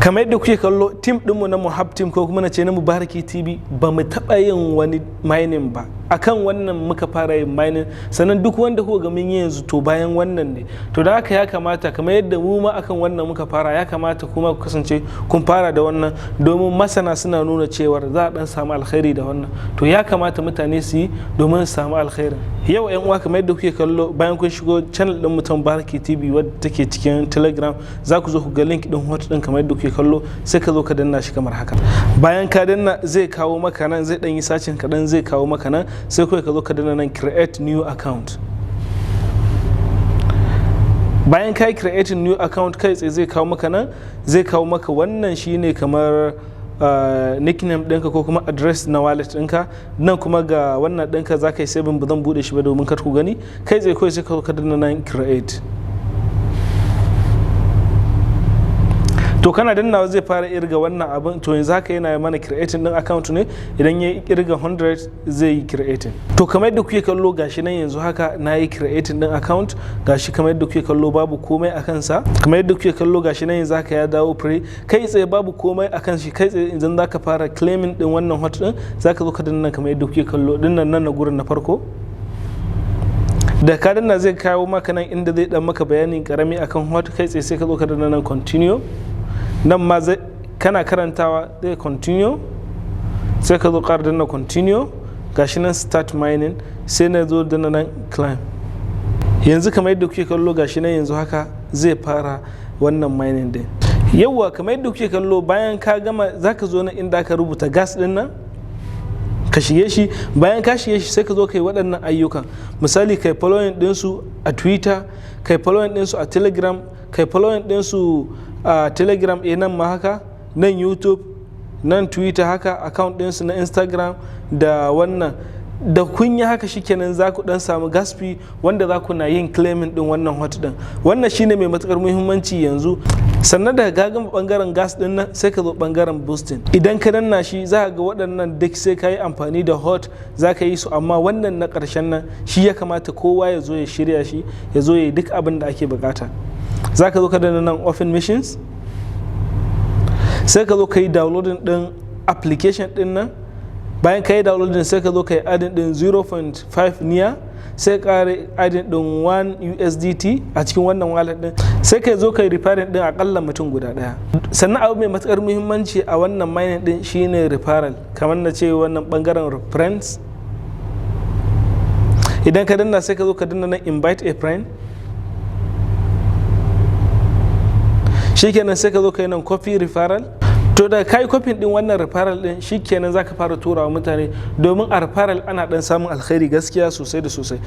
Kamar yadda kuke kallo, team ɗinmu na Muhab Team, ko kuma na ce na Mubaraki TV, ba mu taɓa yin wani mining ba. Akan wannan muka fara yin mining. Sannan duk wanda kuka ga mun yi yanzu, to bayan wannan ne. To da haka ya kamata, kamar yadda mu ma akan wannan muka fara, ya kamata kuma ku kasance kun fara da wannan, domin masana suna nuna cewar za a dan samu alkhairi da wannan. To ya kamata mutane su yi domin su samu alkhairin. Yau yan uwa, kamar yadda kuke kallo, bayan kun shigo channel din mutum Baraki TV wadda take cikin Telegram, za ku zo ku ga link din HOT din kamar yadda kuke kallo. Sai ka zo ka danna shi kamar haka. Bayan ka danna, zai kawo maka nan, zai dan yi searching kaɗan, zai kawo maka nan. Sai kawai ka zo ka danna nan "Create new account". Bayan ka yi creating new account, kai tsaye zai kawo maka nan, zai kawo maka wannan shine kamar nickname ɗinka ko kuma address na wallet ɗinka. Nan kuma ga wannan ɗinka, za ka yi saving. Ba zan buɗe shi ba domin kar ku gani. Kai tsaye kawai sai ka zo ka danna nan "Create". To kana dannawa zai fara irga wannan abin. To yanzu haka yana mana creating din account ne. Idan ya irga 100 zai yi creating. To kamar yadda kuke kallo, gashi nan yanzu haka na yi creating din account. Gashi kamar yadda kuke kallo, babu komai a kansa. Kamar yadda kuke kallo, gashi nan yanzu haka ya dawo free. Kai tsaye babu komai a kan shi. Kai tsaye idan zaka fara claiming din wannan HOT din, zaka zo ka danna kamar yadda kuke kallo din nan, na gurin na farko. Da ka danna, zai kawo maka nan inda zai dan maka bayanin karami akan HOT. Kai tsaye sai ka zo ka danna nan "Continue". Nan ma zai kana karantawa zai "Continue". Sai ka zo ƙara danna "Continue". Gashi nan "Start mining". Sai na zo danna nan "Claim". Yanzu kamar yadda kuke kallo, gashi nan yanzu haka zai fara wannan mining din. Yawwa, kamar yadda kuke kallo, bayan ka gama, zaka zo nan inda aka rubuta gas din nan, ka shige shi. Bayan ka shige shi, sai ka zo ka yi waɗannan ayyukan. Misali, kai following ɗinsu a Twitter, kai following ɗinsu a Telegram, kai following ɗinsu a Telegram, nan ma haka, nan YouTube, nan Twitter haka, account ɗinsu na Instagram da wannan. Da kun yi haka, shikenan za ku dan samu gas fee wanda za ku na yin claiming din wannan HOT din. Wannan shine mai matukar muhimmanci yanzu. Sannan daga ka gama bangaren gas din nan, sai ka zo bangaren boosting. Idan ka danna shi, za ka ga waɗannan duk sai ka yi amfani da HOT za ka yi su. Amma wannan na ƙarshen nan shi ya kamata kowa ya zo ya shirya shi, ya zo ya yi duk abin da ake bukata. Za ka zo ka danna nan "Open missions". Sai ka zo ka yi downloading din application din nan. Bayan ka yi downloading, sai ka zo ka yi adding din 0.5 NEAR, sai ka adding din 1 USDT a cikin wannan wallet din. Sai ka zo ka yi referring din akalla mutum guda daya. Sannan abu mai matukar muhimmanci a wannan mining din shine referral, kamar na ce wannan bangaren reference. Idan ka danna, sai ka zo ka danna na "Invite a friend". Shikenan, sai ka zo ka yi nan "Copy referral". To da kai copy din wannan referral din, shikenan zaka fara turawa mutane, domin a referral ana dan samun alkhairi gaskiya sosai da sosai.